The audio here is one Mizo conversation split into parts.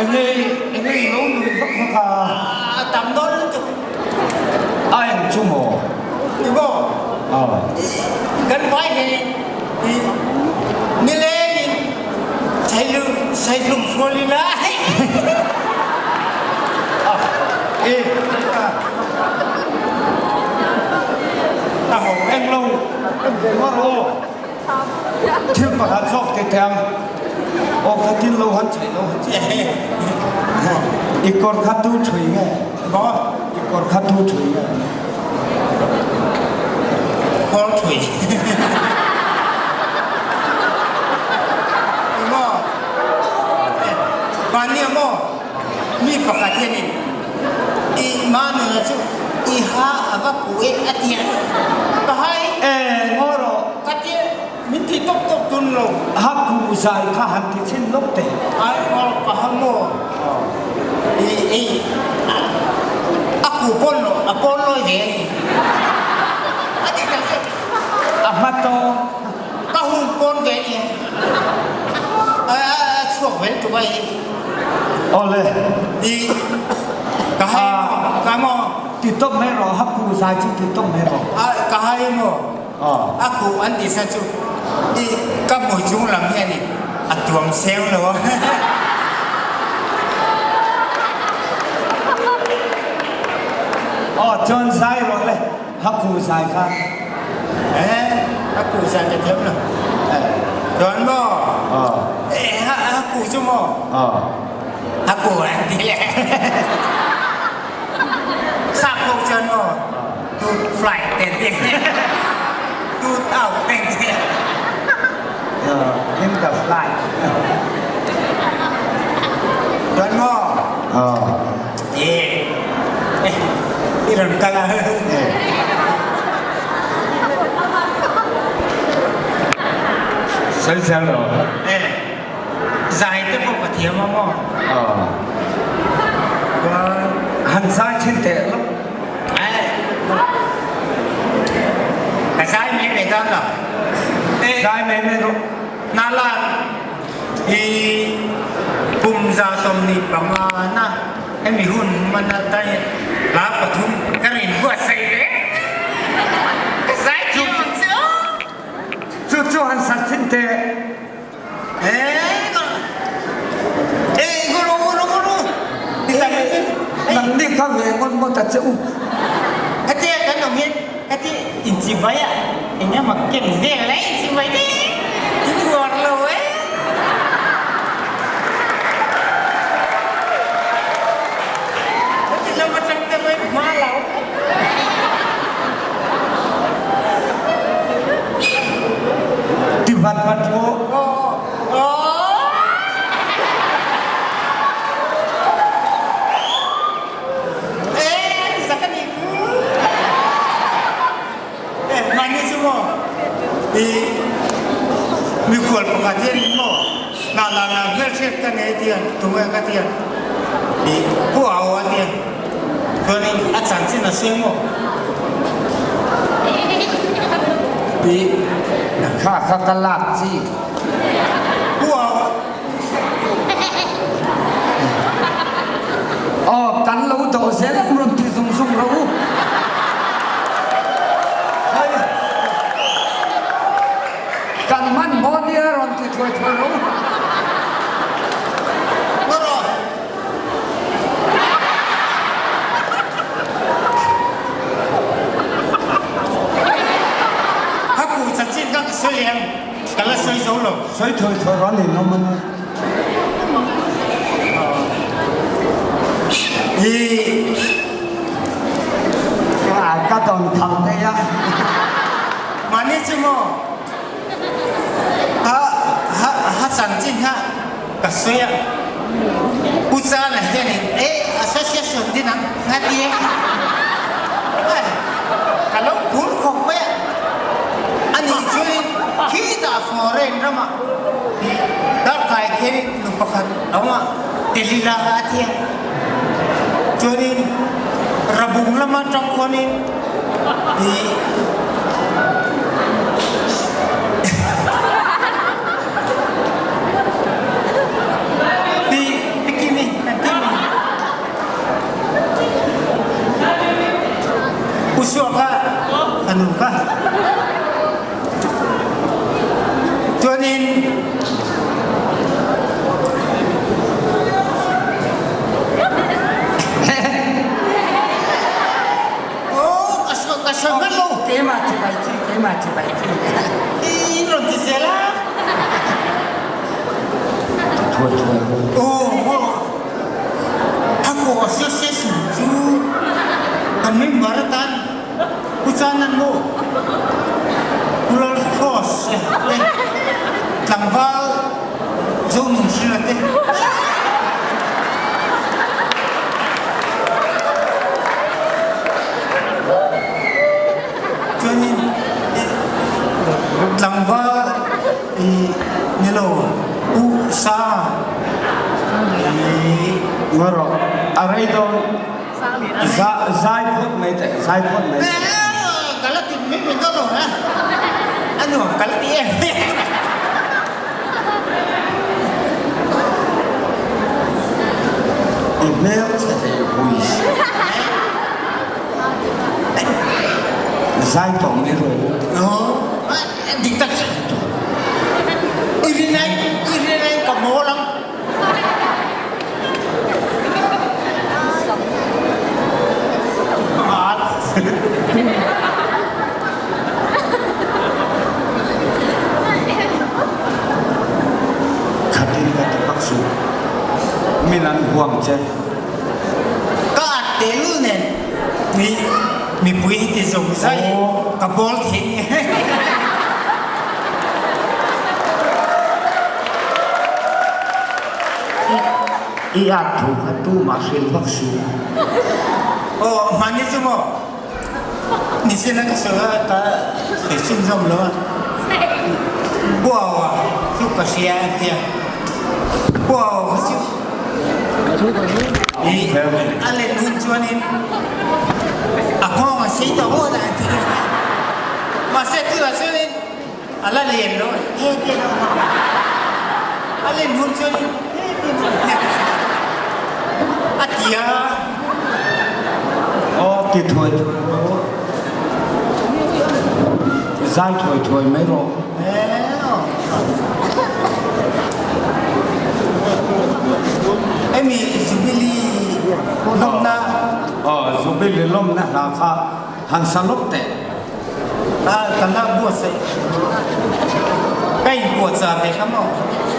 Enge enge i lo nuih vak vak a? A tam dawn lutuk. A eng chu maw? I maw? Kan vai he i nileng in saihlum hrual ila. E a ho eng lo ngawr aw. Thil pakhat zawk te teh ang. Aw khatin lo han chheih lo han chheih. I kawr kha tu thui nge? Maw? I kawr kha tu thui nge? Kawr thui. Maw? Pania maw? Mi pakhat hianin i manuna chu i ha a va ku e a ti a. Ka hai. E, ngaw rawh. Ka ti min ti tawp tawp tun lo. Ha ku zai kha han ti chin lawk teh. Ai aw ka ha maw. I i a ku pawn lo a pawn lawi ve a ni. A ti tak zet. A hma tawng. Ka hun pawn ve a ni. A a chhuak vel tuk a i. Awle. I ka hai maw ka maw. Ti tawp mai rawh ha ku zai chu ti tawp mai rawh. A ka hai maw. A ku an ti sa chu i ka hmui chung lam hian in a tuam seng lo a. Aw chuan zai rawh le ha ku zai kha. Eh a ku zai ka thiam lo. Chuan maw eh ha ku chu maw a ku an ti le. Sap ho chuan maw tu fly ten ti tu tau ten ti. In the fly. Chuan maw eh i rawn kal a. Sawi zel rawh. Eh zai te pawh ka thiam a maw? Han zai thin teh lo. Ka zai mai mai dawn lo. Zai mai mai rawh. Nalan hi kum 75 na hemi hun mana tai hla pathum ka rin buatsaih ve. Ka zai thiam ang che aw. Chu chu han sat thin teh. Nang nih kha ve ngon maw ta che u. Hati kan om hian hati inchibai a engemaw ken vel a inchibai te in uar lo e. Hati lam atang te pawhin hma lo. Ti vat vat rawh. Mikhual pakhat hian in maw na la la hmelhriat ka nei tian tunge ka tian i pu au a tian chuanin a chanchin a sawi maw I kha kha ka lak chi. Pu au. Aw kan lo dawh zel ang rawn ti zung zung rawh u. Hei kan hmanhmawh nia rawn ti thuai thuai rawh u. Ka ku chanchin kha ka sawi em? Ka la sawi zo lo. Sawi thawi thawi rawh ni nawm a nia. I Ka dawn tham daih a. Mahni chu maw? Ha ha ha chanchin kha ka sawi a, Pu Chana hianin e association din ang nga ti a, ai ka lo phur khawp mai a, ani chuanin khitah foreign ramah darkai khianin nu pakhat a awm a, Delila a ti a, chuanin Rabung lama tang khuanin ih Pi Pi Kimi. Thuai thuai rawh. Aw maw a ko association chu kan member atan Pu Chanan maw Pu Lal Cross te tlangval Zonunhrila te Chuanin tlangval i nilo u sa i Ngawi rawh, a rei dawn zai phawt mai teh, zai phawt mai teh. Ka la ti mai mai dawn lo ha, a nuam ka la ti em. I hmel chhe hlei hui. Zai tawh mai rawh u. Dik tak chu i rinai i rinai ka mawl ang. Khatin ka ti pak suh. Min an huam che. Ka at tehlul nen mi mipui hi ti zawng zai ka bawl thei. I at thu kha tumah hrilh vak suh. Aw hmani chu maw Nichin a ka sawi a ka sawi chhunzawm lo a. Puaua chu ka hria a tia. Puaua kha chu i a let hun chuanin a nghawng a sei tawh ngawt a a ti a. Mahse tunah chuanin a la lian lo a he ti a lo a. A len hun chuanin he ti a ti a. Aw ti thuai thuai rawh. Zai thuai thuai mai rawh. Hemi Jubilee lawmna. Aw Jubilee lawmna hla kha han sa lawk teh. A kan la buatsaih ka inpuahchah ve kha maw?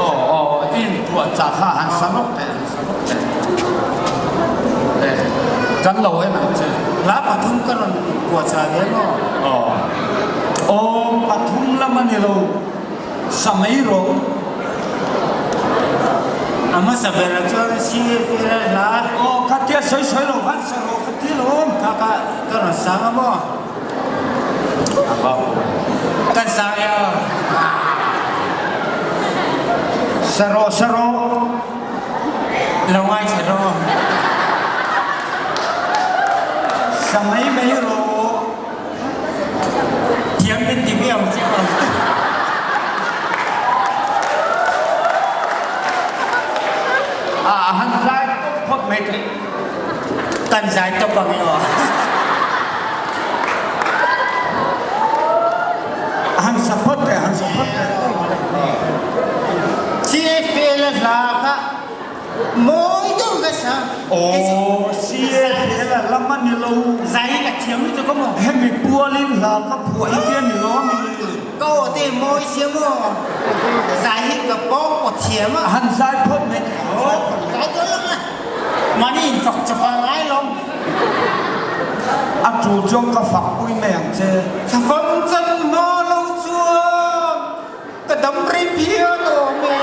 Aw aw i inpuahchah kha han sa lawk teh han sa lawk teh. Eh kan lo en ang che. Hla pathum ka rawn inpuahchah ve maw? Aw aw pathum lam a ni lo sa mai rawh. A hmasa berah chuan CFL hla. Aw khatia sawi sawi lo khan sa rawh khatia lo. Kha kha ka rawn sang a maw? Kan sang e aw. Sa rawh sa rawh. Lo ngaithla rawh. Sa mai mai rawh. Thiam min ti viau che aw. A han zai tawp phawt mai thei. Kan zai tawp ang e aw. Han sa phawt teh, han sa phawt teh. CFL hla kha mawi deuh ka sa. Aw, CFL lam a ni lo. Zai ka thiam lutuk a maw? Hemi pualin hla ka phuah hi te a ni lo a mi? Ka aw te mawi sia maw? Zai hi ka pawng pawt thiam a. Han zai phawt mai teh. Zai dawn lo ma. Mahni in fak chawp a ngai lawm. A tul chuan ka fak pui mai ang che. Thlafam chan hma lo chuan ka dam rei phian awm e.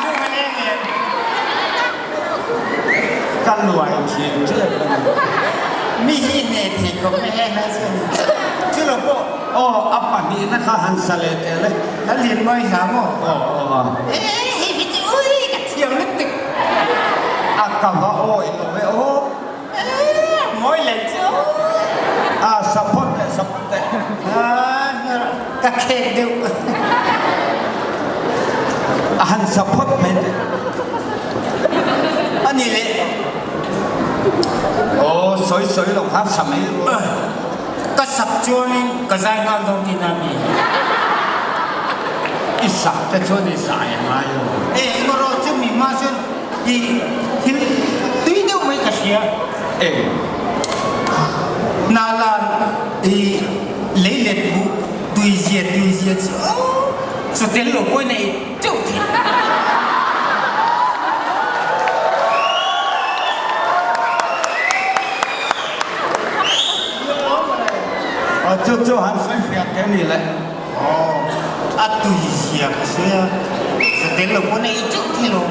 Lung a leng em? Ka luai thin tep a ni. Mi hi hne thei khawp mai he hla chu a ni. Chu lo pawh. Aw, a pahnihna kha han sa leh teh le. Ka lian mawi hla maw? Aw, aw, aw. Ee, hei hi chu ui, ka thiam lutuk. A ka va awi lo e aw. Ee, mawi leh chu. A, sa phawt teh, sa phawt teh. Ka khek deuh. A han sa phawt mai teh. A ni leh. Aw, sawi sawi lo kha sa mai rawh. Ka sak chuanin ka zai nghal dawn tihna a mi? I sak te chuan i zai a ngai lo. E, engawrawh chu mi hma chuan i thil tui deuh mai ka hria. E. Nalan i lei let buh tui. Tui zia tui zia chu aw chaw tel lo pawhin a ei teuh thei. Aw chu chu han sawi fiah teh ni le. Aw a tui zia ka sawi a, chaw tel lo pawhin a ei teuh thei lo.